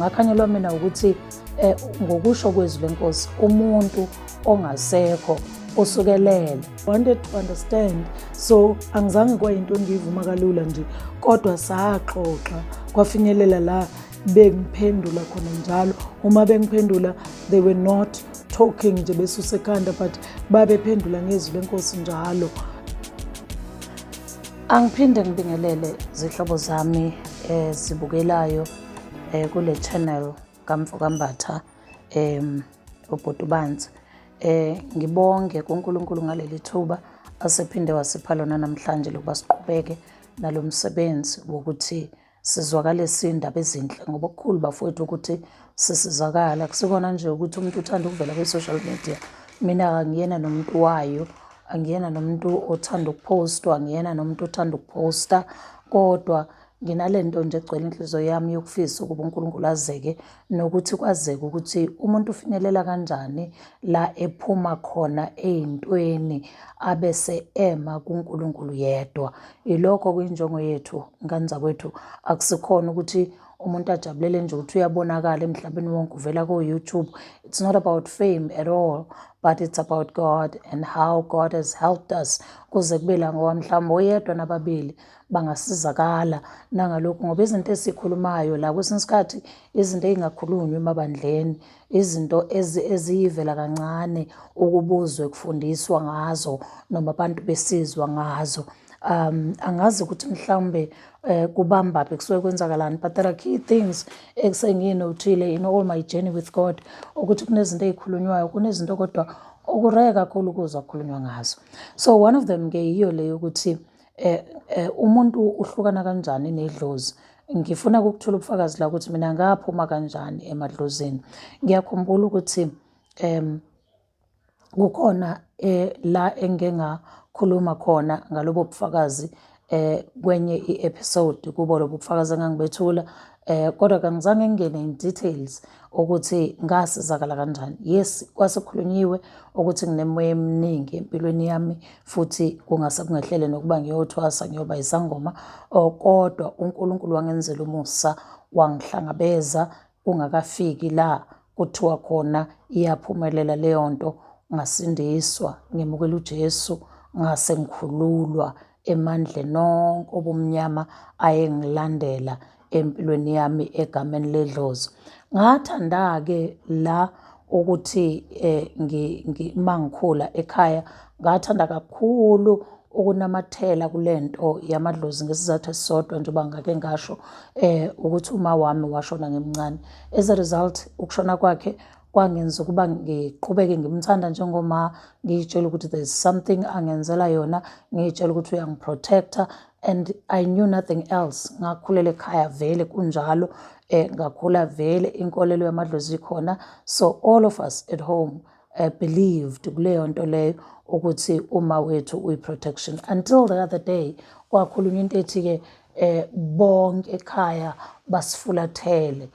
Ngakhanyelwa mina ukuthi ngokusho kwezwi lenkosi, umuntu ongasekho usukelele. Wanted to understand, so angizange kwayinto engiyivuma kalula nje, kodwa saxoxa kwafinyelela la bengiphendula khona njalo. Uma bengiphendula, they were not talking nje besusekhanda, but babephendula ngezwi lenkosi njalo. Angiphinde ngibingelele zihlobo zami ezibukelayo kule channel kaMfokaMbatha, uBhutubanzi. Ngibonge kuNkulunkulu ngaleli thuba asephinde wasipha lona namhlanje lokuba siqhubeke nalomsebenzi wokuthi sizwakale sindaba ezinhle ngoba okukhulu, bafowethu, ukuthi sisizakala. Kusikona nje ukuthi umuntu uthanda ukuvela kwi-social media. Mina angiyena nomuntu wayo, angiyena nomuntu othanda ukuphostwa, angiyena nomuntu othanda ukuphosta, kodwa nginalento nje egcwele inhliziyo yami yokufisa ukuba uNkulunkulu azeke nokuthi kwazeke ukuthi umuntu ufinyelela kanjani la ephuma khona ey'ntweni abese ema kuNkulunkulu yedwa. Ilokho kuyinjongo yethu, ngane zakwethu. Akusikhona ukuthi umuntu ajabulele nje ukuthi uyabonakala emhlabeni wonke, uvela ko-YouTube. It's not about fame at all, but it's about God and how God has helped us kuze kube la, ngoba mhlawumbe oyedwa nababili bangasizakala nangalokhu, ngoba izinto esikhulumayo la kwesinye isikhathi izinto ey'ngakhulunywa emabandleni, izinto eziyivela kancane ukubuzwe kufundiswa ngazo noma abantu besizwa ngazo. Angazi ukuthi mhlawumbe kubamba kusuke kwenzakalani, but there are key things ekusengiyinothile in all my journey with God, ukuthi kunezinto ey'khulunywayo, kunezinto kodwa oku-rare kakhulu ukuzwa kukhulunywa ngazo. So one of them ke yiyo leyo, ukuthi umuntu uhlukana kanjani nedlozi. Ngifuna ukuthola ubufakazi la ukuthi mina ngaphuma kanjani emadlozini. Ngiyakhumbula ukuthi kukhona la engike ngakhuluma khona ngalobo bufakazi kwenye i-episode kubo lobo bufakazi engangibethula, kodwa kangizange ngingene in details ukuthi ngasizakala kanjani. Yes, kwase khulunyiswe ukuthi nginemoya eminingi empilweni yami futhi kungase kungehlele nokuba ngiyothwasa, ngiyoba isangoma, kodwa uNkulunkulu wangenzela umusa, wangihlangabeza kungakafiki la kuthiwa khona iyaphumelela leyo nto. Ngasindiswa, ngemukela uJesu, ngase ngikhululwa emandleni onke obumnyama ayengilandela empilweni yami egameni ledlozi. Ngathanda-ke la ukuthi mangikhula ekhaya ngathanda kakhulu ukunamathela kulento yamadlozi ngesizathu esisodwa, njengoba ngake ngasho ukuthi uma wami washona ngimncane. As a result, ukushona kwakhe kwangenza ukuba ngiqhubeke ngimthanda njengoma, ngiyitshela ukuthi there's something angenzela yona, ngiyitshela ukuthi uyangiprotecta, and I knew nothing else. Ngakhulela ekhaya vele kunjalo, ngakhula vele inkolelo yamadlozi ikhona, so all of us at home believed kuleyo nto leyo ukuthi uma wethu uyi-protection, until the other day kwakhulunywa into ethi-ke bonke ekhaya basifulathele,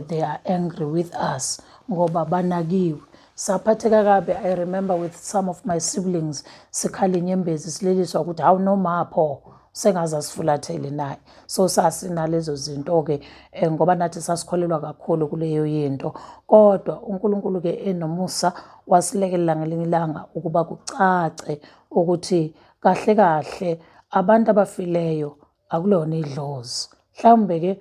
they are angry with us ngoba banakiwe. Saphatheka kabi. I remember with some of my siblings sikhala inyembezi, sileliswa ukuthi hawu, noma pho sengaze asifulathele naye. So sasinalezo zinto-ke ngoba nathi sasikholelwa kakhulu kuleyo yinto, kodwa uNkulunkulu-ke enomusa wasilekelela ngelinye ilanga ukuba kucace ukuthi kahle kahle abantu abafileyo akulona idlozi. Mhlawumbe-ke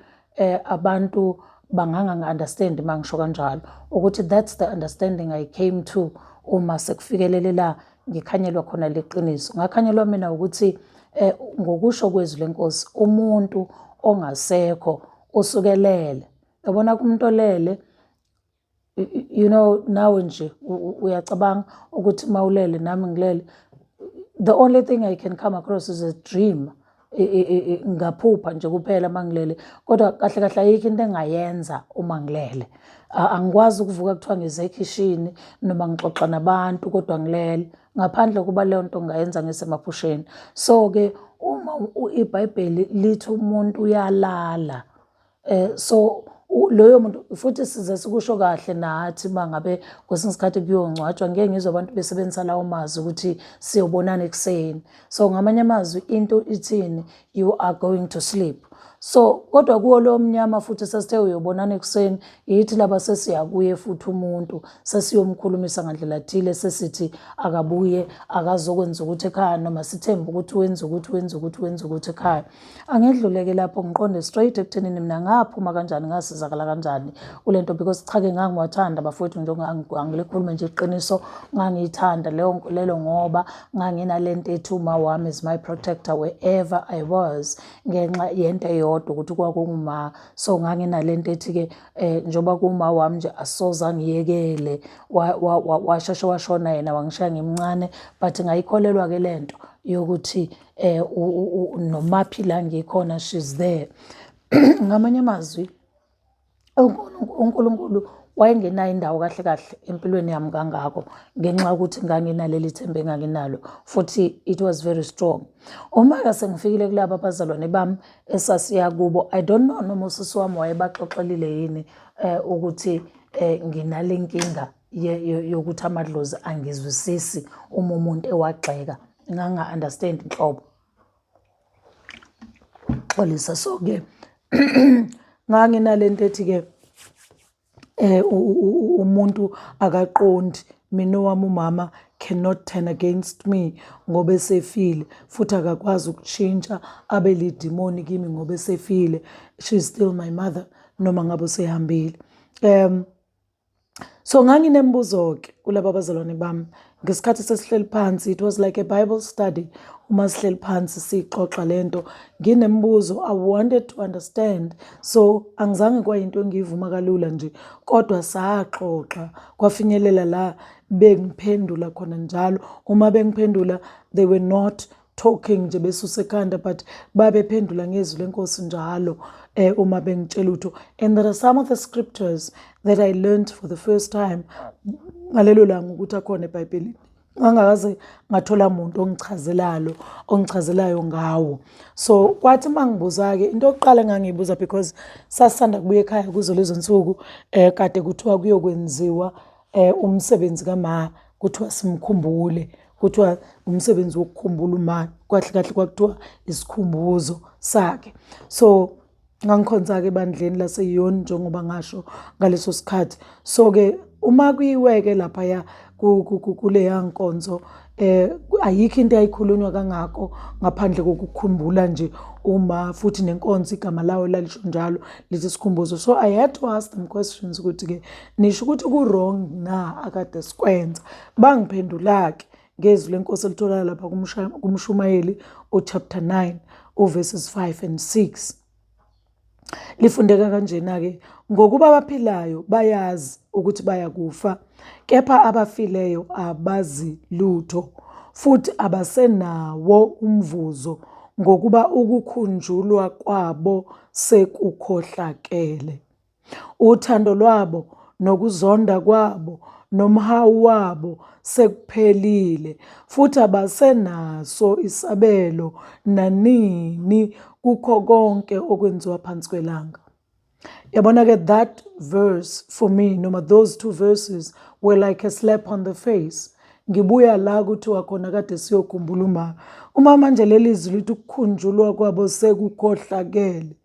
abantu banganga-understand uma ngisho kanjalo ukuthi that's the understanding I came to uma sekufikelele la ngikhanyelwa khona leqiniso. Ngakhanyelwa mina ukuthi ngokusho kwezwi lenkosi, umuntu ongasekho usukelele. Yabona, kumuntu olele, nawe nje uyacabanga ukuthi mawulele nami ngilele, the only thing I can come across is a dream. Ngaphupha nje kuphela mangilele, kodwa kahle kahle ayikho into engayenza uma ngilele. Angikwazi ukuvuka kuthiwa ngize ekhishini noma ngixoxa nabantu kodwa ngilele, ngaphandle kuba leyo nto ngingayenza ngisemaphusheni. So-ke uma iBhayibheli lithi umuntu uyalala, so loyo muntu futhi size sikusho kahle nathi mangabe kwesinye isikhathi kuyongcwatshwa, ngeke ngizwe abantu besebenzisa lawo mazwi ukuthi siyobonana ekuseni. So ngamanye amazwi into ithini? You are going to sleep. So kodwa kuwo lo mnyama futhi sesithe uyobonana ekuseni, yithi laba sesiya kuye futhi umuntu sesiyomkhulumisa ngandlela thile, sesithi akabuye akazokwenza ukuthi ekhaya, noma sithembe ukuthi wenza ukuthi wenza ukuthi wenza ukuthi ekhaya. Angedluleke lapho, ngiqonde straight ekuthenini mina ngaphuma kanjani, ngasizakala kanjani kule nto, because cha-ke ngangiwathanda bafowethu, njengoba angilikhulume nje iqiniso, ngangiyithanda leyo nkolelo ngoba nganginale nto ethi uma wami is my protector wherever I was, ngenxa yento eyodwa ukuthi kwakunguma. So nganginale nto ethi-ke njengoba kuma wami nje asoze angiyekele, washeshe washona yena wangishiya ngimncane, but ngayikholelwa-ke le nto yokuthi nomaphi la ngikhona she's there. Ngamanye amazwi, uNkulunkulu wayengenayo indawo kahle kahle empilweni yami kangako ngenxa yokuthi nganginaleli themba enganginalo, futhi it was very strong. Uma-ke sengifikile kulaba abazalwane bami esasiya kubo, I don't know noma usisi wami wayebaxoxelile yini ukuthi nginale nkinga yokuthi amadlozi angizwisisi uma umuntu ewagxeka, nganga-understand nhlobo. Xolisa. So-ke nganginalento ethi-ke umuntu akaqondi, mina owami umama cannot turn against me ngoba esefile, futhi akakwazi ukutshintsha abe lidimoni kimi ngoba esefile. She's still my mother noma ngabe usehambile. So nganginembuzo-ke kulaba bazalwane bami ngesikhathi sesihleli phansi. It was like a Bible study uma sihleli phansi sixoxa lento. Nginembuzo, I wanted to understand. So angizange kwayinto engiyivuma kalula nje, kodwa saxoxa kwafinyelela la bengiphendula khona njalo. Uma bengiphendula, they were not talking nje besuse ekhanda, but babephendula ngezwi lenkosi njalo uma bengitshela utho. And there are some of the scriptures that I learned for the first time ngalelo langa ukuthi akhona eBhayibhelini, ngangakaze ngathola muntu ongichazelalo ongichazelayo ngawo. So kwathi uma ngibuza-ke, into yokuqala engangiyibuza, because sasisanda kubuya ekhaya kuzo lezo nsuku, kade kuthiwa kuyokwenziwa umsebenzi kama, kuthiwa simkhumbule, kuthiwa umsebenzi wokukhumbula uma, kahle kahle kwakuthiwa isikhumbuzo sakhe. So ngangikhonza-ke ebandleni laseYoni njengoba ngasho ngaleso sikhathi. So-ke uma kuyiwe-ke laphaya kuleya nkonzo, ayikho into eyayikhulunywa kangako ngaphandle kokukhumbula nje uma, futhi nenkonzo igama lawo lalisho njalo, lithi sikhumbuzo. So I had to ask them questions ukuthi-ke nisho ukuthi ku-wrong na akade sikwenza? Bangiphendula-ke ngezwi lenkosi elitholakala lapha kuMshumayeli uchapter 9 uverses 5 and 6. Lifundeka kanjena-ke: "Ngokuba abaphilayo bayazi ukuthi bayakufa, kepha abafileyo abazi lutho, futhi abasenawo umvuzo, ngokuba ukukhunjulwa kwabo sekukhohlakele. Uthando lwabo nokuzonda kwabo nomhawu wabo sekuphelile, futhi abasenaso isabelo nanini kukho konke okwenziwa phansi kwelanga." Yabona-ke, that verse for me, noma those two verses, were like a slap on the face. Ngibuya la kuthiwa khona kade siyokhumbula uma. Uma manje leli zwi lithi ukukhunjulwa kwabo sekukhohlakele.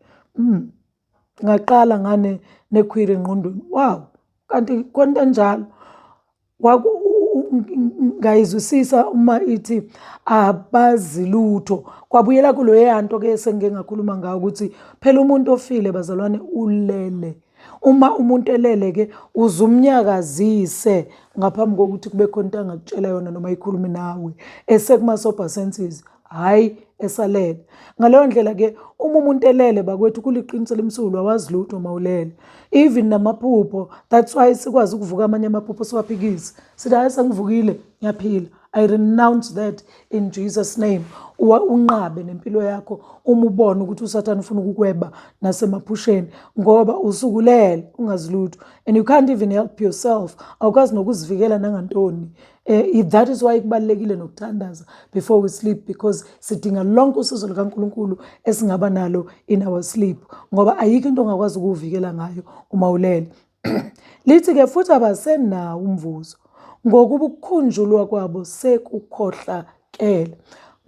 Ngaqala ngane nequery engqondweni. Wow, kanti khona into enjalo. Ngayizwisisa uma ithi abazi lutho. Kwabuyela kuleya nto ke sengike ngakhuluma ngayo ukuthi phela umuntu ofile, bazalwane, ulele. Uma umuntu elele ke, uzumnyakazise ngaphambi kokuthi kube khona into angakutshela yona noma ikhulume nawe esekuma sober senses, hhayi esalele. Ngaleyo ndlela ke, uma umuntu elele bakwethu, kuliqiniso elimsulwa, awazi lutho uma ulele, even namaphupho. That's why sikwazi ukuvuka amanye amaphupho siwaphikise, sithi, "Hayi, sengivukile, ngiyaphila." I renounce that in Jesus' name. Unqabe nempilo yakho uma ubona ukuthi uSathane ufuna ukukweba nasemaphusheni, ngoba usukulele ungazi lutho and you can't even help yourself, awukwazi nokuzivikela nangantoni. That is why kubalulekile nokuthandaza before we sleep, because sidinga lonke usizo lukaNkulunkulu esingaba nalo in our sleep, ngoba ayikho into ongakwazi ukuwuvikela ngayo uma ulele. Lithi-ke futhi abasenawo umvuzo, ngokuba ukukhunjulwa kwabo sekukhohlakele.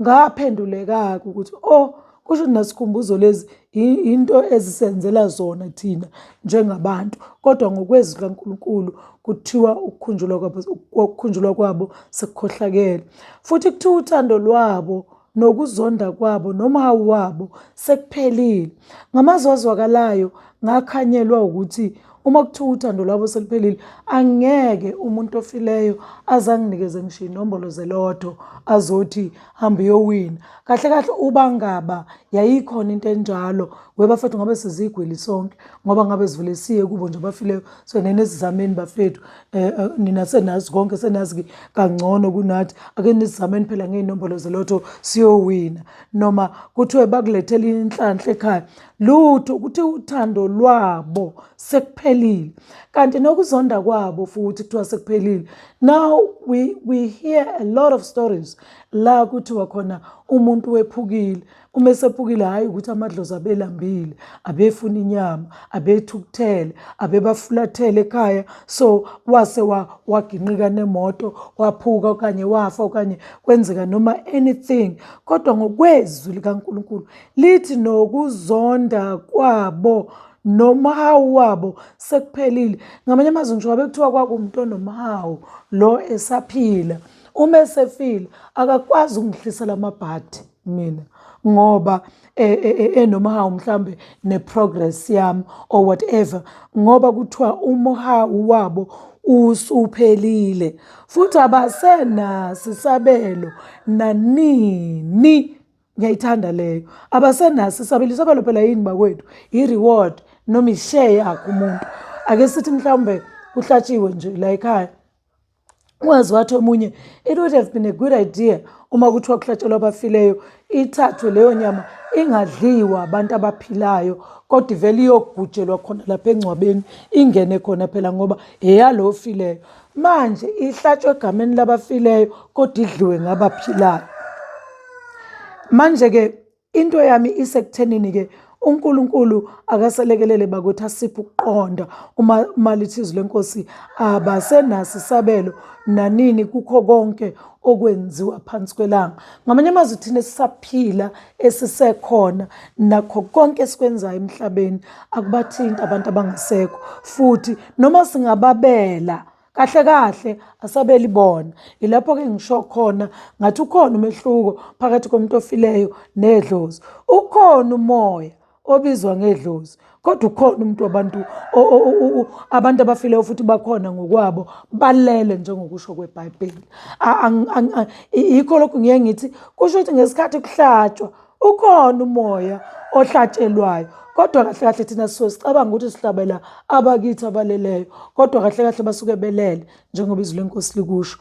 Ngaphenduleka-ke ukuthi, oh, Kusho ukuthi nasikhumbuzo lezi into ezisenzela zona thina njengabantu, kodwa ngokwezwi likaNkulunkulu kuthiwa ukukhunjulwa kwabo ukukhunjulwa kwabo sekukhohlakele. Futhi kuthiwa uthando lwabo nokuzonda kwabo nomhawu wabo sekuphelile. Ngamazwi azwakalayo ngakhanyelwa ukuthi uma kuthiwa uthando lwabo seluphelile angeke umuntu ofileyo azanginikeze ngisho inombolo zelotho azothi hamba uyowina. Kahle kahle uba ngaba yayikhona into enjalo webafethu ngabe sizigwili sonke ngoba ngabe sivele siye kubo nje abafileyo so nene sizameni bafethu eh, nina senazi konke senazi kangcono kunathi ake nisizameni phela ngey'nombolo zelotho siyowina noma kuthiwe bakulethela inhlanhla ekhaya lutho ukuthi uthando lwabo sekuphelile kanti nokuzonda kwabo futhi kuthiwa sekuphelile. Now we hear a lot of stories la kuthiwa khona umuntu wephukile. Uma esephukile hhayi ukuthi amadlozi abelambile, abefuna inyama, abethukuthele, abebafulathele ekhaya, so wase waginqika nemoto waphuka okanye wafa okanye kwenzeka noma anything. Kodwa ngokwezwi likaNkulunkulu lithi nokuzonda kwabo nomhawu wabo sekuphelile. Ngamanye amazwi ngisho ngabe kuthiwa kwakuwumuntu onomhawu lo esaphila, uma esefile akakwazi ukungihlisela amabhadi mina ngoba enomhawu mhlambe ne-progress yami or whatever, ngoba kuthiwa umhawu wabo usuphelile futhi abasenaso isabelo nanini. Ngiyayithanda leyo. Abasenaso isabelo. Isabelo phela yini bakwethu? I-reward noma i-share yakho umuntu. Ake sithi mhlawumbe kuhlatshiwe nje la ekhaya. Ungazi wathi omunye, it would have been a good idea uma kuthiwa kuhlatshelwa abafileyo, ithathwe leyo nyama ingadliwa abantu abaphilayo, kodwa ivele iyogujelwa khona lapha engcwabeni, ingene khona phela ngoba eyalo ofileyo. Manje ihlatshwe egameni labafileyo kodwa idliwe ngabaphilayo. Manje-ke into yami isekuthenini-ke uNkulunkulu akaselekelele bakuthi asiphe ukuqonda uma lithi izwi lenkosi abasenaso isabelo nanini kukho konke okwenziwa phansi kwelanga. Ngamanye amazwi thina esisaphila esisekhona nakho konke esikwenzayo emhlabeni akubathinti abantu abangasekho, futhi noma singababela kahle kahle asabeli bona. Ilapho-ke ngisho khona ngathi ukhona umehluko phakathi komuntu ofileyo nedlozi. Ukhona umoya obizwa ngedlozi, kodwa ukhona umuntu wabantu abantu abafileyo futhi bakhona ngokwabo balele njengokusho kweBhayibheli. Yikho lokhu ngiye ngithi kusho ukuthi ngesikhathi kuhlatshwa ukhona umoya ohlatshelwayo, kodwa kahle kahle thina sisuke sicabanga ukuthi sihlabela abakithi abaleleyo, kodwa kahle kahle basuke belele njengoba izwi lenkosi likusho.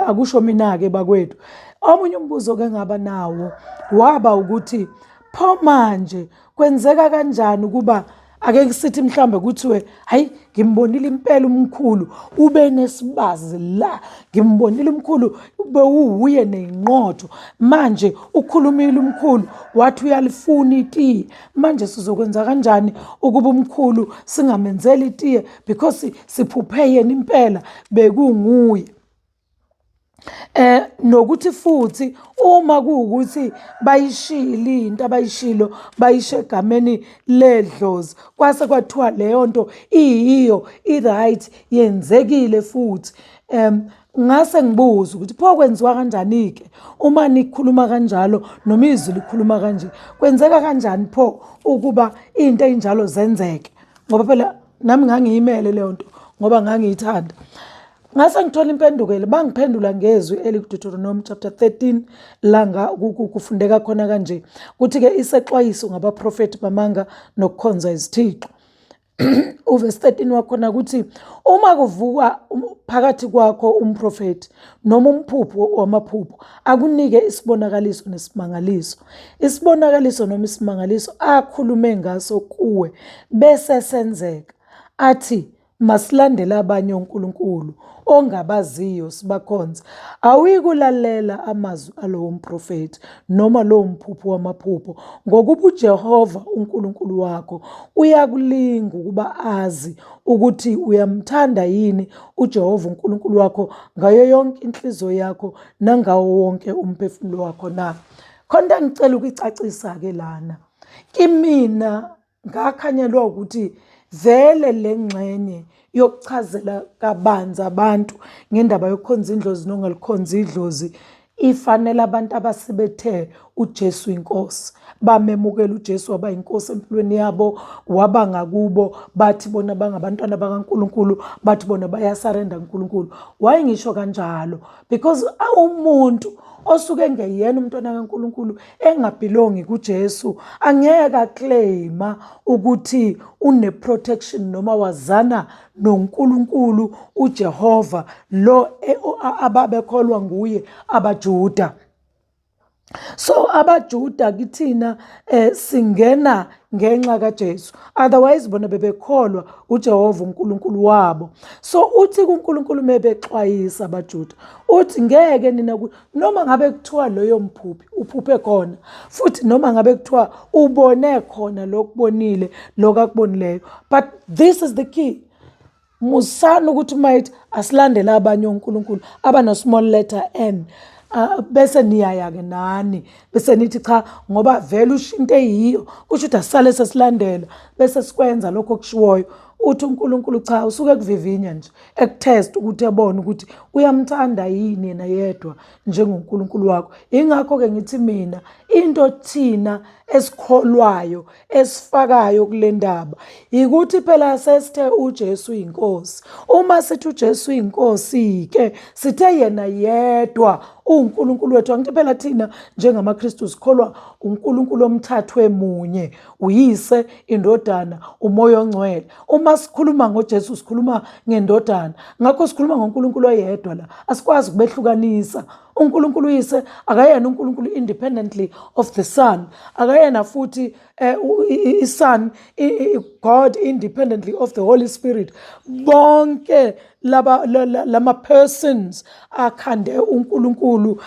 Akusho mina-ke bakwethu. Omunye umbuzo ke ngaba nawo waba ukuthi pho manje kwenzeka kanjani ukuba ake sithi mhlambe kuthiwe hayi ngimbonile impela umkhulu ube nesibazi la, ngimbonile umkhulu bewuwuye ney'nqotho, manje ukhulumile umkhulu wathi uyalifuna itiye, manje sizokwenza kanjani ukuba umkhulu singamenzeli itiye because siphuphe yena impela bekunguye. Nokuthi futhi uma kuwukuthi bayishilo into abayishilo bayisho egameni ledlozi kwase kwathiwa leyo nto iyiyo i-right yenzekile futhi. Ngase ngibuza ukuthi pho kwenziwa kanjani-ke uma nikhuluma kanjalo noma izwi likhuluma kanje, kwenzeka kanjani pho ukuba into ey'njalo zenzeke? Ngoba phela nami ngangiyimele leyo nto ngoba ngangiyithanda. Ngase ngithola impendulo, bangiphendula ngezwi elikuDeuteronomy chapter 13 la kufundeka khona kanje. Kuthi-ke isexwayiso ngabaprofethi bamanga nokukhonza izithixo. Uvesi 13 wakhona kuthi uma kuvuka phakathi kwakho umprofethi noma umphupho wamaphupho akunike isibonakaliso nesimangaliso. Isibonakaliso noma isimangaliso akhulume ngaso kuwe bese senzeka, athi masilandele abanye onkulunkulu ongabaziyo sibakhonze. Awuyikulalela amazwi alowo mprofethi noma lowo mphupho wamaphupho, ngokuba uJehova uNkulunkulu wakho uyakulinga ukuba azi ukuthi uyamthanda yini uJehova uNkulunkulu wakho ngayo yonke inhliziyo yakho nangawo wonke umphefumulo wakho na. Khona into engicela ukuyicacisa-ke lana. Kimina ngakhanyelwa ukuthi vele le ngxenye yokuchazela kabanzi abantu ngendaba yokukhonza indlozi nongalikhonzi idlozi ifanele abantu abasebethe uJesu inkosi, bamemukela uJesu waba inkosi empilweni yabo, waba ngakubo, bathi bona bangabantwana bakaNkulunkulu, bathi bona bayasarenda kuNkulunkulu. Why ngisho kanjalo? Because umuntu osuke engeyena umntwana kaNkulunkulu, engabhilongi kuJesu, angeke aclaima ukuthi une-protection noma wazana noNkulunkulu uJehova lo ababekholwa nguye abaJuda. So abaJuda kithina singena ngenxa kaJesu, otherwise bona bebekholwa uJehova uNkulunkulu wabo. So uthi kuNkulunkulu mebexwayisa abaJuda, uthi ngeke nina, noma ngabe kuthiwa loyo mphuphi uphuphe khona, futhi noma ngabe kuthiwa ubone khona lokubonile lokho akubonileyo, but this is the key: musani ukuthi mayithi asilandele abanye onkulunkulu abano small letter n, bese niyaya-ke nani bese nithi cha, ngoba vele usho into eyiyo, kusho ukuthi asisale sesilandela bese sikwenza lokho okushiwoyo. Uthi uNkulunkulu cha, usuke ekuvivinya nje, ekutest ukuthi ebone ukuthi uyamthanda yini yena yedwa njengoNkulunkulu wakho. Ingakho-ke ngithi mina into thina esikholwayo esifakayo kule ndaba yikuthi phela sesithe uJesu uyinkosi. Uma sithi uJesu uyinkosi-ke, sithe yena yedwa uwuNkulunkulu wethu. Angithi phela thina njengamaKristu sikholwa uNkulunkulu omthathu emunye, uYise, iNdodana, uMoya oNgcwele. Uma sikhuluma ngoJesu sikhuluma ngeNdodana, ngakho sikhuluma ngoNkulunkulu oyedwa la, asikwazi ukubehlukanisa. UNkulunkulu uYise akayena uNkulunkulu independently of the Son, akayena futhi iSon God independently of the Holy Spirit. Bonke laba lama persons akhande uNkulunkulu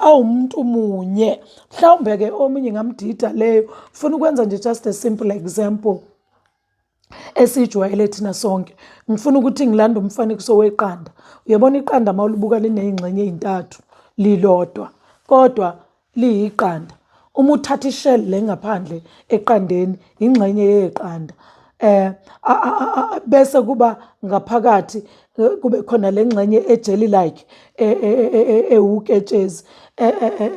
awumuntu munye. Mhlawumbe ke omunye ngamdida leyo, ufuna ukwenza nje just a simple example esijwayele thina sonke. Ngifuna ukuthi ngilande umfanekiso weqanda. Uyabona iqanda uma ulibuka liney'ngxenye ey'ntathu, lilodwa kodwa liyiqanda. Uma uthatha ishell le ngaphandle eqandeni, ingxenye yeqanda, bese kuba ngaphakathi kube khona le ngxenye ejelly like ewuketshezi,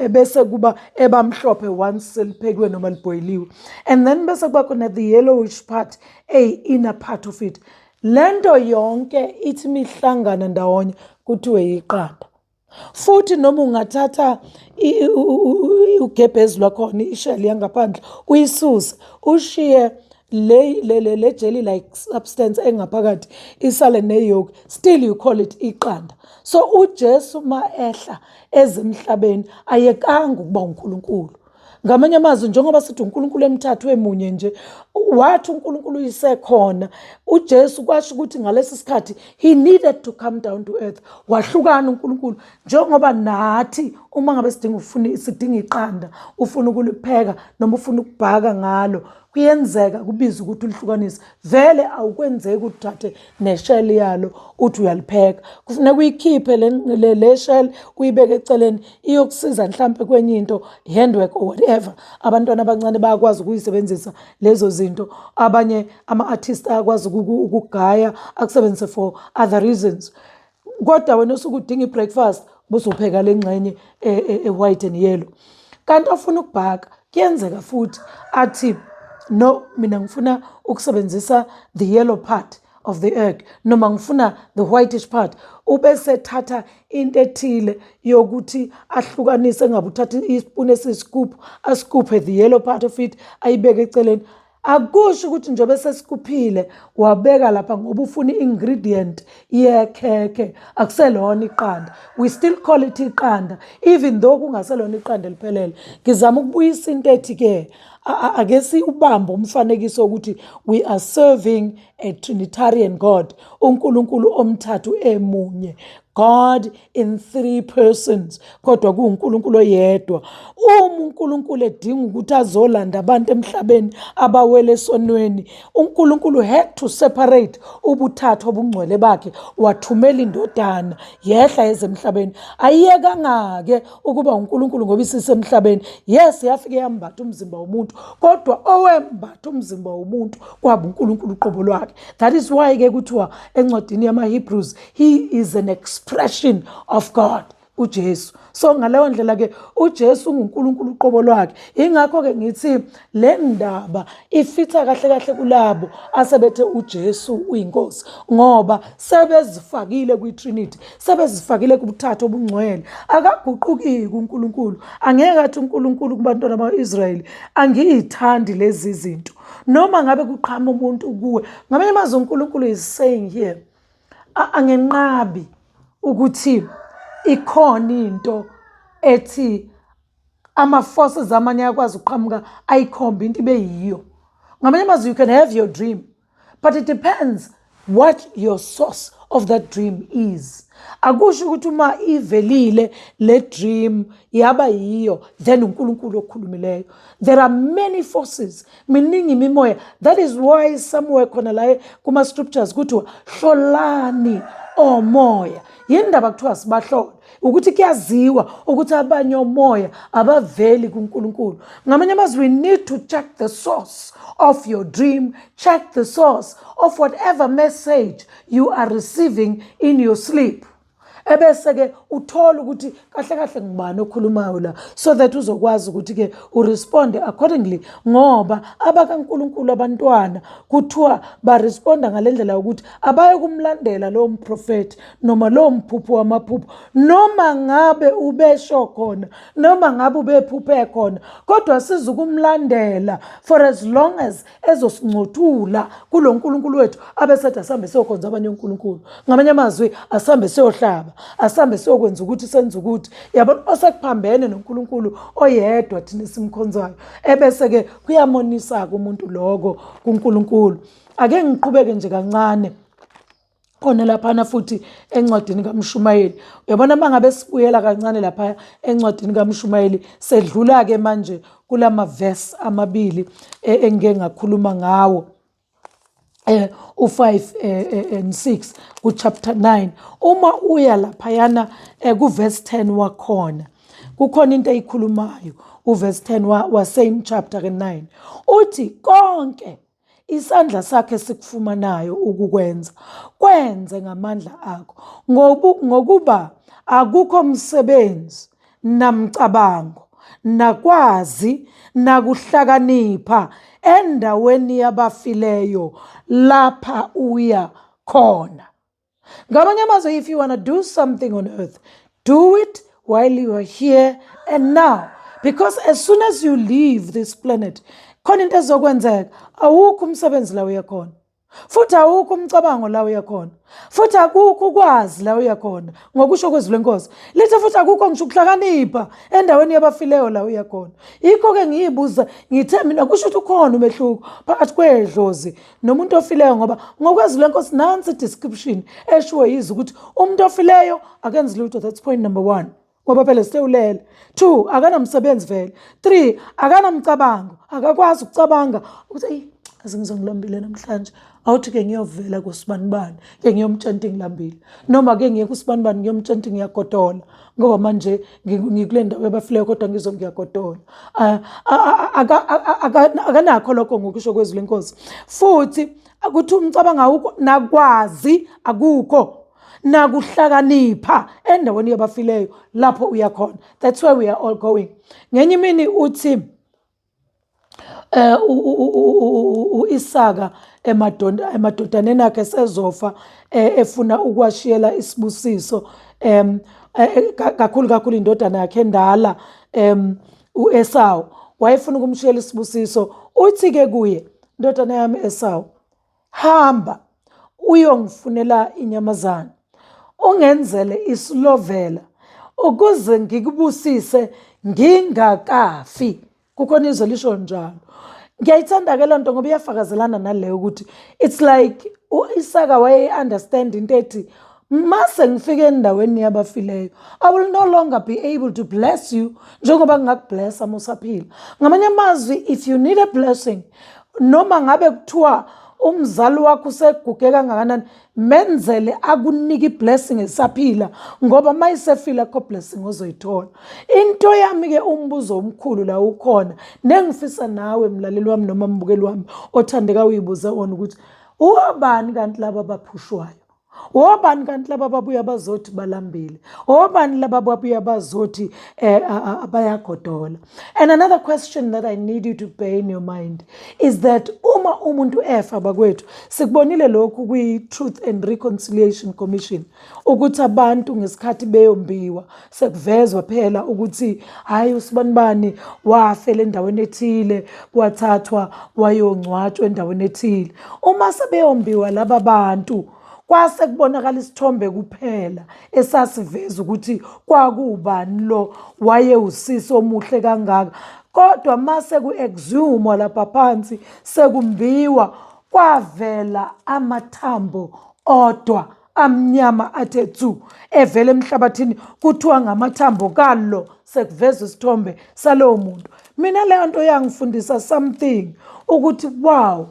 bese kuba ebamhlophe once seliphekiwe noma libhoyiliwe, and then bese kuba khona the yellowish part eyi-inner part of it. Lento yonke ithi mihlangana ndawonye kuthiwe yiqanda. Futhi noma ungathatha ugebhezi lwakhona, ishell yangaphandle, uyisuse, ushiye le jelly like substance engaphakathi isale neyolk, still you call it iqanda. So uJesu ma ehla ezemhlabeni ayekanga ukuba uNkulunkulu. Ngamanye amazwi, njengoba sithi uNkulunkulu emthathu emunye nje, wathi uNkulunkulu uyisekhona uJesu, kwasho ukuthi ngalesi sikhathi he needed to come down to earth. Wahlukana uNkulunkulu, njengoba nathi uma ngabe sidinga, ufuna, sidinga iqanda, ufuna ukulipheka noma ufuna ukubhaka ngalo, kuyenzeka kubiza ukuthi ulihlukanise. Vele awukwenzeki uthathe neshell yalo uthi uyalipheka, kufuneka uyikhiphe le shell, uyibeke eceleni, iyokusiza mhlampe kwenye into, handwork or whatever. Abantwana abancane bayakwazi ukuyisebenzisa lezo zinto, abanye ama-artist ayakwazi ukugaya akusebenzise for other reasons, kodwa wena usuke udinga i-breakfast, busupheka le ngxenye e-white and yellow. Kanti ofuna ukubhaka kuyenzeka futhi athi no, mina ngifuna ukusebenzisa the yellow part of the egg noma ngifuna the whitish part, ubese thatha into ethile yokuthi ahlukanise, ngabe uthatha isipuni esiyiscoop, ascoophe the yellow part of it, ayibeke eceleni. Akusho ukuthi njengoba sesikuphile wabeka lapha ngoba ufuna i-ingredient yekhekhe, akuselona iqanda. We still call it iqanda even though kungaselona iqanda eliphelele. Ngizama ukubuyisa into ethi-ke Ake siwubambe umfanekiso ukuthi we are serving a Trinitarian God, uNkulunkulu omthathu emunye. God in three persons, kodwa kuwuNkulunkulu oyedwa. Uma uNkulunkulu edinga ukuthi azolanda abantu emhlabeni abawele esonweni, uNkulunkulu had to separate ubuthathu obungcwele bakhe, wathumela indodana yehla ezemhlabeni. Ayiyekanga-ke ukuba uNkulunkulu ngoba isisemhlabeni. Yes, yafike yambatha umzimba womuntu, kodwa owembatha umzimba womuntu kwaba uNkulunkulu uqobo lwakhe. That is why ke kuthiwa encwadini yama-Hebrews, he is an expression of God, uJesu. So ngaleyo ndlela ke uJesu unguNkulunkulu uqobo lwakhe. Ingakho ke ngithi le ndaba ifitha kahle kahle kulabo asebethe uJesu uyinkosi, ngoba sebezifakile kwi-Trinity, sebezifakile kubuthathu obungcwele. Akaguquki kuNkulunkulu. Angeke athi uNkulunkulu kubantwana bakwa-Israyeli, angiyithandi lezi zinto. Noma ngabe kuqhama umuntu kuwe. Ngamanye amazwi uNkulunkulu is saying here, angenqabi ukuthi ikhona into ethi ama-forces amanye ayakwazi ukuqhamuka ayikhombe into ibe yiyo. Ngamanye amazwi, you can have your dream, but it depends what your source of that dream is. Akusho ukuthi uma ivelile le dream yaba yiyo, then uNkulunkulu okhulumileyo. There are many forces, miningi imimoya. That is why somewhere khona la kuma scriptures kuthiwa hlolani omoya. Yindaba kuthiwa sibahlole, ukuthi kuyaziwa ukuthi abanye omoya abaveli kuNkulunkulu. Ngamanye amazwi, we need to check the source of your dream, check the source of whatever message you are receiving in your sleep. Ebese ke uthola ukuthi kahle kahle ngubani okhulumayo la, so that uzokwazi ukuthi ke uresponde accordingly, ngoba abakaNkulunkulu abantwana kuthiwa baresponda ngalendlela yokuthi abaye kumlandela lowo mprofethi noma lowo mphupho wamaphupho, noma ngabe ubesho khona, noma ngabe ubephuphe khona, kodwa sizukumlandela for as long as ezosincothula kulo nkulunkulu wethu, abesethi asambe siyokhonza abanye onkulunkulu. Ngamanye amazwi, asambe siyohlaba, asambe siyokwenza ukuthi senze ukuthi, yabona, osekuphambene noNkulunkulu oyedwa thina esimkhonzayo, ebese-ke kuyamonisa-ke umuntu loko kuNkulunkulu. Ake ngiqhubeke nje kancane khona laphana futhi encwadini kaMshumayeli. Uyabona, uma ngabe sibuyela kancane lapha encwadini kaMshumayeli, sedlula-ke manje kulama verse amabili engike ngakhuluma ngawo, u5 and 6 ku chapter 9. Uma uya laphayana ku verse 10 wakhona, kukhona into eyikhulumayo. Uverse 10 wa same chapter ke 9 uthi konke isandla sakhe sikufumanayo ukukwenza, kwenze ngamandla akho, ngokuba akukho msebenzi namcabango nakwazi nakuhlakanipha endaweni yabafileyo lapha uya khona. Ngamanye amazwi, if you want to do something on earth, do it while you are here and now, because as soon as you leave this planet, khona into ezokwenzeka. Awukho umsebenzi la uya khona, futhi awukho umcabango la uya khona, futhi akukho ukwazi la uya khona, ngokusho kwezwi lenkosi lithi futhi akukho ngisho ukuhlakanipha endaweni yabafileyo la uya khona. Yikho-ke ngiyibuza ngithe mina, kusho ukuthi ukhona umehluko phakathi kwedlozi nomuntu ofileyo, ngoba ngokwezwi lenkosi nansi description eshiwo yize ukuthi umuntu ofileyo akenzi lutho. That's point number one, ngoba phela sewulele. Two, akanamsebenzi vele. Three, akanamcabango, akakwazi ukucabanga ukuthi eyi, aze ngizongilambile namhlanje, awuthi-ke ngiyovela kusibanibani, ke ngiyomtshela ukuthi ngilambile, noma ke ngiye kusibanibani ngiyomtshela ukuthi ngiyagodola, ngoba manje ngikule ndawo yabafileyo, kodwa ngizwe ngiyagodola. Akanakho lokho ngokusho kwezwi lenkosi. Futhi akuthi umcabango awukho, nakwazi akukho, nakuhlakanipha endaweni yabafileyo lapho uya khona. That's where we are all going. Ngenye imini uthi uIsaka emadodaneni akhe sezofa, efuna ukwashiyela isibusiso, kakhulu kakhulu indodana yakhe endala, uEsau, wayefuna ukumshiyela isibusiso. Uthi ke kuye, "Ndodana yami Esau, hamba uyongifunela inyamazana, ungenzele isilovela ukuze ngikubusise ngingakafi." Kukhona izwe lisho njalo. Ngiyayithanda-ke loo nto ngoba iyafakazelana naleyo ukuthi it's like u-Isaka wayeyi-understand into ethi mase ngifike endaweni yabafileyo, I will no longer be able to bless you njengoba ngingakublessa uma usaphila. Ngamanye amazwi, if you need a blessing, noma ngabe kuthiwa umzali wakho useguge kangakanani, menzele akunike iblessing esaphila, ngoba uma isefile akho blessing ozoyithola. Into yami-ke, umbuzo omkhulu la ukhona nengifisa nawe mlaleli wami noma mbukeli wami othandeka uyibuze wona ukuthi ubani kanti laba abaphushwayo? Obani kanti laba babuya bazothi balambile? Obani laba babuya bazothi bayagodola? And another question that I need you to bear in your mind is that uma umuntu efa, bakwethu, sikubonile lokhu kwi-Truth and Reconciliation Commission ukuthi abantu ngesikhathi beyombiwa sekuvezwa phela ukuthi hhayi, usibanibani wafela endaweni ethile, wathathwa wayongcwatshwa endaweni ethile. Uma sebeyombiwa laba bantu, kwase kubonakala isithombe kuphela esasiveza ukuthi kwakuwubani lo wayewusisi omuhle kangaka, kodwa mase ku-exhumwa lapha phansi, sekumbiwa, kwavela amathambo odwa amnyama athe tsu evela emhlabathini, kuthiwa ngamathambo kalo, sekuvezwa isithombe salowo muntu. Mina leyo nto yangifundisa something ukuthi wow,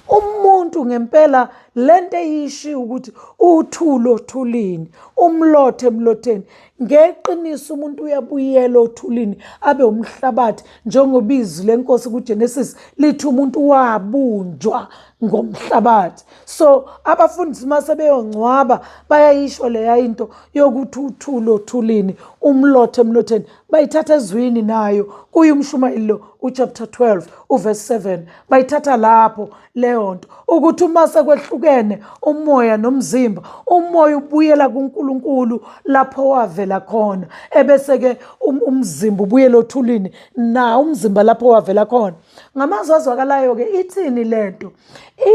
umuntu ngempela lento eyishiya ukuthi uthuli othulini, umlothe emlotheni, ngeqiniso umuntu uyabuyela othulini abe umhlabathi, njengoba izwi lenkosi kuGenesis lithi umuntu wabunjwa ngomhlabathi. So abafundisi uma sebeyongcwaba bayayisho leya into yokuthi uthuli othulini, umlothe emlotheni, bayithatha ezwini nayo kuye umshumayeli lo uchapter 12 uverse 7, bayithatha lapho leyo nto ukuthi uma sekwehlukene umoya nomzimba, umoya ubuyela kuNkulunkulu lapho wavela khona, ebese-ke umzimba ubuyela othulini na umzimba lapho wavela khona. Ngamazwi azwakalayo-ke ithini lento?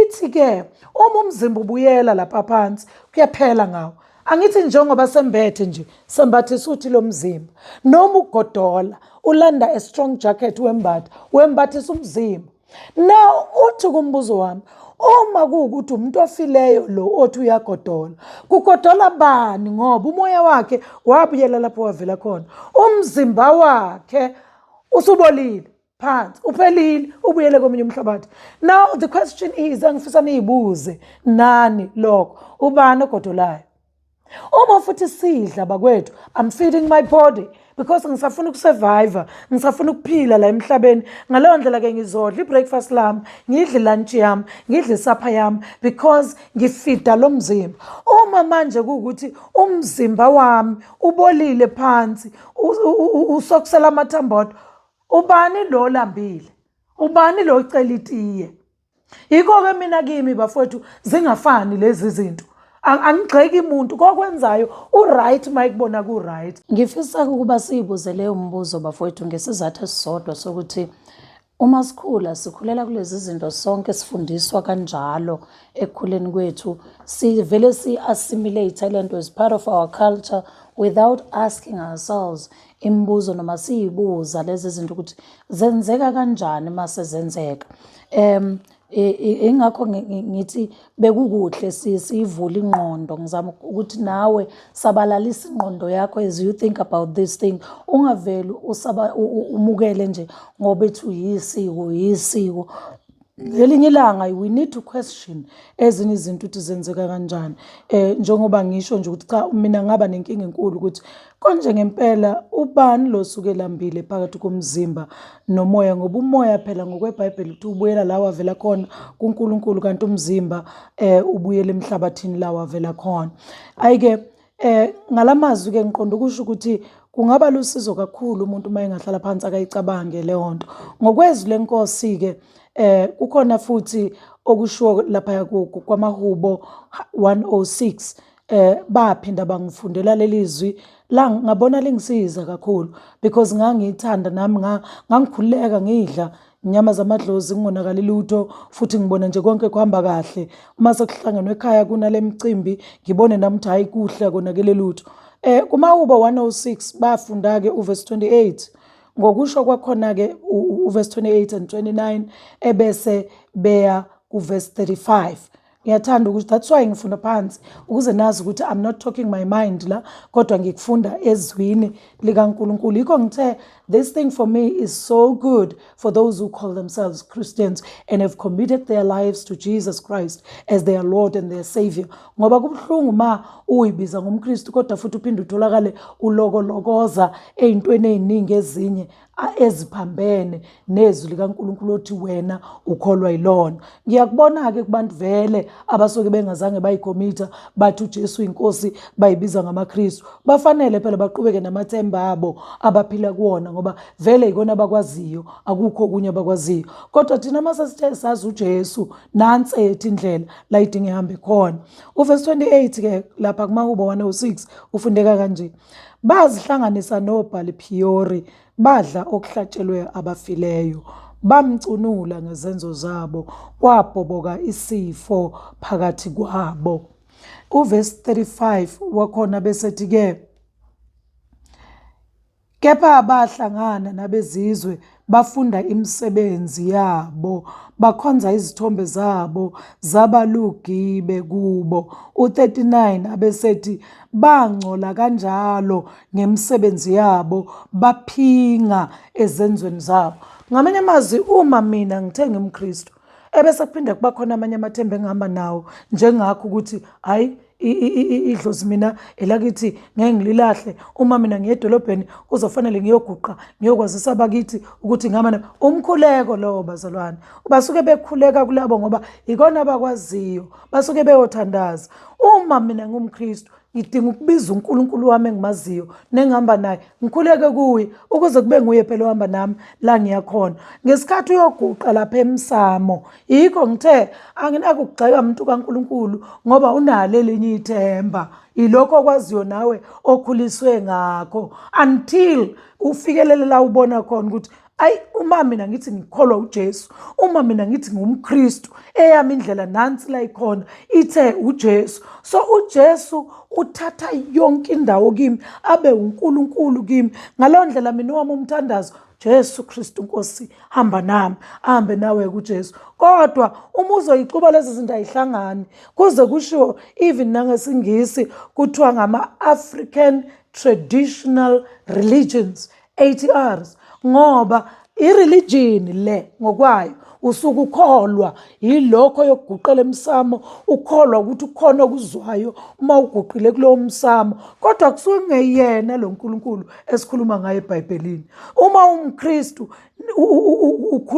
Ithi-ke uma umzimba ubuyela lapha phansi, kuyaphela ngawo. Angithi njengoba sembethe nje, sembathisa uthi lo mzimba, noma ugodola ulanda a strong jacket, wembatha, wembathisa umzimba. Now uthi kumbuzo wami, uma kuwukuthi umuntu ofileyo lo othi uyagodola, kugodola bani? Ngoba umoya wakhe wabuyela lapho wavela khona, umzimba wakhe usubolile phansi, uphelile, ubuyele komunye umhlabathi. Now the question is, engifisa niyibuze nani lokho, ubani ogodolayo? Uma futhi sidla, bakwethu, I'm feeding my body because ngisafuna ukusurvive, ngisafuna ukuphila la emhlabeni. Ngaleyo ndlela-ke ngizodla i-breakfast lami, ngidle lunch yami, ngidle isupper yami, because ngifida lo mzimba. Uma manje kuwukuthi umzimba wami ubolile phansi, usokusela amathambo odwa, ubani lo lambile? Ubani lo ocela itiye? Yikho-ke mina kimi, bafowethu, zingafani lezi zinto. Angigxeki umuntu kokwenzayo, u-right uma ekubona ku-right. Ngifisa ukuba siyibuze leyo mbuzo, bafowethu, ngesizathu esisodwa sokuthi uma sikhula, sikhulela kulezi zinto sonke, sifundiswa kanjalo ekukhuleni kwethu, sivele si-assimilate le nto as part of our culture without asking ourselves imibuzo noma siyibuza lezi zinto ukuthi zenzeka kanjani mase zenzeka. Ingakho ngithi bekukuhle siyivule ingqondo, ngizama ukuthi nawe sabalalisa ingqondo yakho as you think about this thing, ungaveli usaba umukele nje ngoba ethi uyisiko, yisiko. Ngelinye ilanga we need to question ezinye izinto ukuthi zenzeka kanjani. Njengoba ngisho nje ukuthi cha, mina ngaba nenkinga enkulu ukuthi konje ngempela ubani lo suke elambile phakathi komzimba nomoya, ngoba umoya phela ngokweBhayibheli uthi ubuyela la wavela khona kuNkulunkulu, kanti umzimba ubuyela emhlabathini la wavela khona. Ayike, ngalamazwi ke ngiqonda ukusho ukuthi kungaba lusizo kakhulu umuntu uma engahlala phansi akayicabange leyo nto. Ngokwezwi lenkosi ke kukhona futhi okushiwo lapha kwamahubo 106, baphinda bangifundela leli zwi la, ngabona lingisiza kakhulu because ngangithanda nami, ngangikhululeka ngidla inyama zamadlozi kungonakali lutho, futhi ngibona nje konke kuhamba kahle. Uma sekuhlangenwe ekhaya kunale micimbi, ngibone nami ukuthi hayi, kuhle, akonakele lutho. Kumahubo 106 bafunda ke uverse 28. Ngokusho kwakhona-ke uverse 28 and 29 ebese beya kuverse 35. Ngiyathanda ukuthi that's why ngifunda phansi ukuze nazi ukuthi I'm not talking my mind la, kodwa ngikufunda ezwini likaNkulunkulu. Yikho ngithe this thing for me is so good for those who call themselves Christians and have committed their lives to Jesus Christ as their Lord and their Savior. Ngoba kubuhlungu ma uyibiza ngomKristu kodwa futhi uphinde utholakale ulokolokoza ey'ntweni ey'ningi ezinye eziphambene nezwi likaNkulunkulu othi wena ukholwa yilona. Ngiyakubona-ke kubantu vele abasuke bengazange bayikhomitha bathi uJesu inkosi bayibiza ngamaKristu. Bafanele phela baqhubeke namathemba abo abaphila kuwona ngoba vele yikona abakwaziyo, akukho okunye abakwaziyo. Kodwa thina uma sesithe sazi uJesu, nansi ethu indlela la idinga ihambe khona. Uvesi 28 ke lapha kumaHubo 106 ufundeka kanje. Bazihlanganisa noBhali-Phiyori, badla okuhlatshelwe abafileyo. Bamcunula ngezenzo zabo, kwabhoboka isifo phakathi kwabo. Uvesi 35 wakhona besethi-ke, kepha bahlangana nabezizwe bafunda imisebenzi yabo, bakhonza izithombe zabo, zaba lugibe kubo. U-39 abesethi bangcola kanjalo ngemisebenzi yabo, baphinga ezenzweni zabo. Ngamanye amazwi, uma mina ngithe ngimKristu, ebese kuphinde kuba khona amanye amathemba engihamba nawo njengakho ukuthi hhayi idlozi mina elakithi ngeke ngililahle, uma mina ngiye edolobheni kuzofanele ngiyoguqa ngiyokwazisa abakithi ukuthi ngihamba umkhuleko lowo. Bazalwane basuke bekhuleka kulabo ngoba ikona abakwaziyo, basuke beyothandaza. Uma mina ngumKristu ngidinga ukubiza uNkulunkulu wami engimaziyo nengihamba naye, ngikhuleke kuye ukuze kube nguye phela ohamba nami la ngiya khona ngesikhathi uyoguqa lapha emsamo. Yikho ngithe anginakugxeka muntu kaNkulunkulu ngoba unalo elinye ithemba, yilokho okwaziyo nawe okhuliswe ngakho until ufikelele la ubona khona ukuthi ayi, uma mina ngithi ngikholwa uJesu, uma mina ngithi ngumKristu, eyami indlela nansi la ikhona, ithe uJesu. So uJesu uthatha yonke indawo kimi, abe uNkulunkulu kimi. Ngaleyo ndlela mina wami umthandazo, Jesu Kristu Nkosi hamba nami, ahambe nawe kuJesu. Kodwa uma uzoyixuba lezi zinto ayihlangani, kuze kushiwo even nangesiNgisi kuthiwa ngama-African Traditional Religions, ATRs, ngoba ireligion le ngokwayo usuke ukholwa yilokho yokuguqela emsamo, ukholwa ukuthi ukhona okuzwayo uma uguqile kulowo msamo, kodwa kusuke kungeyena lo nkulunkulu esikhuluma ngaye eBhayibhelini. Uma umKristu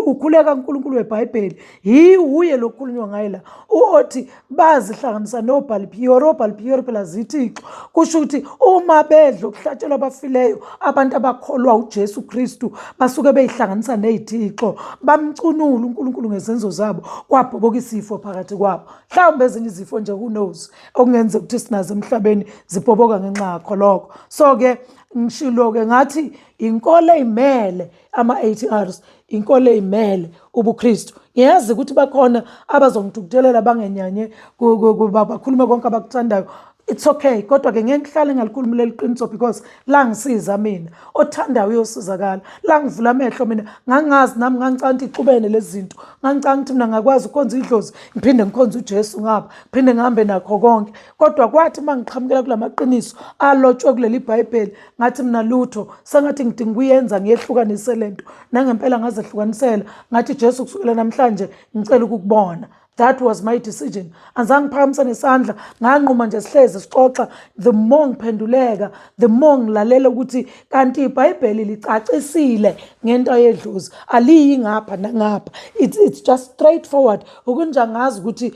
ukhuleka uNkulunkulu weBhayibheli, yiwuye lokukhulunywa ngaye la othi bazihlanganisa noBhali-Phiyori. OBhali-Phiyori phela zithixo, kusho ukuthi uma bedla okuhlatshelwa abafileyo, abantu abakholwa uJesu Kristu basuke beyihlanganisa ney'thixo, bamcunula uNkulunkulu ngezenzo zabo, kwabhoboka isifo phakathi kwabo. Mhlawumbe ezinye izifo nje, who knows, okungenzeka ukuthi sinazo emhlabeni zibhoboka ngenxa yakho lokho. So-ke ngishilo-ke ngathi inkolo eyimele ama-ATRs, inkolo eyimele ubuKristu. Ngiyazi ukuthi bakhona abazongithukuthelela bangenyanye, bakhulume konke abakuthandayo. It's okay, kodwa-ke ngeke ngihlale ngalikhulumi leli qiniso because la ngisiza mina, othandayo uyosizakala. La ngivula amehlo mina, ngangazi nami, ngangicanga ukuthi ixubene lezi zinto, ngangicanga ukuthi mina ngakwazi ukukhonza idlozi ngiphinde ngikhonze uJesu ngapha, ngiphinde ngihambe nakho konke. Kodwa kwathi uma ngiqhamukela kula maqiniso alotshwe kuleli Bhayibheli, ngathi mina lutho, sengathi ngidinga ukuyenza ngiyehlukanise lento. Nangempela ngazehlukanisela, ngathi Jesu kusukela namhlanje ngicela ukukubona. That was my decision. Anzange ngiphakamise nesandla, nganquma nje sihlezi sixoxa. The more ngiphenduleka, the more ngilalela ukuthi kanti iBhayibheli licacisile ngento yedlozi, aliyi ngapha nangapha. It's just straightforward. Ukunja ngazi ukuthi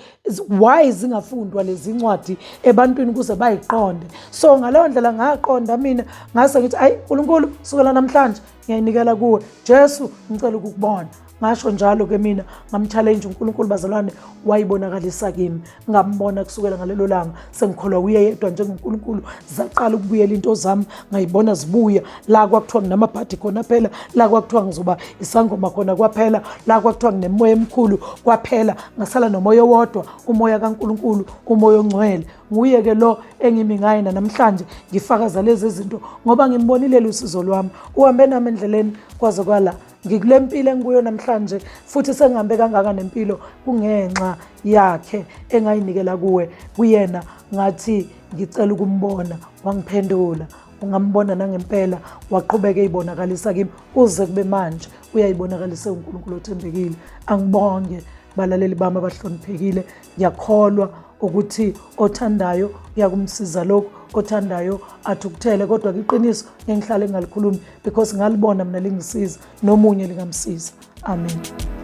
why zingafundwa lezi ncwadi ebantwini ukuze bayiqonde. So ngaleyo ndlela ngaqonda mina, ngase ngithi ayi uNkulunkulu, sukela namhlanje ngiyayinikela kuwe. Jesu ngicela ukukubona. Ngasho njalo ke mina, ngamchallenge uNkulunkulu bazalwane, wayibonakalisa kimi, ngambona kusukela ngalelo langa sengikholwa kuye yedwa njengoNkulunkulu. Zaqala ukubuyela into zami, ngayibona zibuya. La kwakuthiwa nginamabhadi khona phela, la kwakuthiwa ngizoba isangoma khona kwaphela, la kwakuthiwa nginemoya emikhulu kwaphela, ngasala nomoya owodwa, umoya kaNkulunkulu, umoya ongcwele. Nguye-ke lo engimi ngaye namhlanje ngifakaza lezi zinto, ngoba ngimbonile usizo lwami, uhambe nami endleleni kwaze kwala ngikule mpilo engikuyo namhlanje, futhi sengihambe kangaka nempilo kungenxa yakhe engayinikela kuwe kuyena. Ngathi ngicela ukumbona, wangiphendula, ungambona nangempela, waqhubeka eyibonakalisa kimi kuze kube manje, uyayibonakalisa uNkulunkulu othembekile. Angibonge balaleli bami abahloniphekile, ngiyakholwa ukuthi othandayo uyakumsiza lokhu, othandayo athukuthele, kodwa iqiniso engihlale ngingalikhulumi because ngalibona mina lingisiza, nomunye lingamsiza. Amen.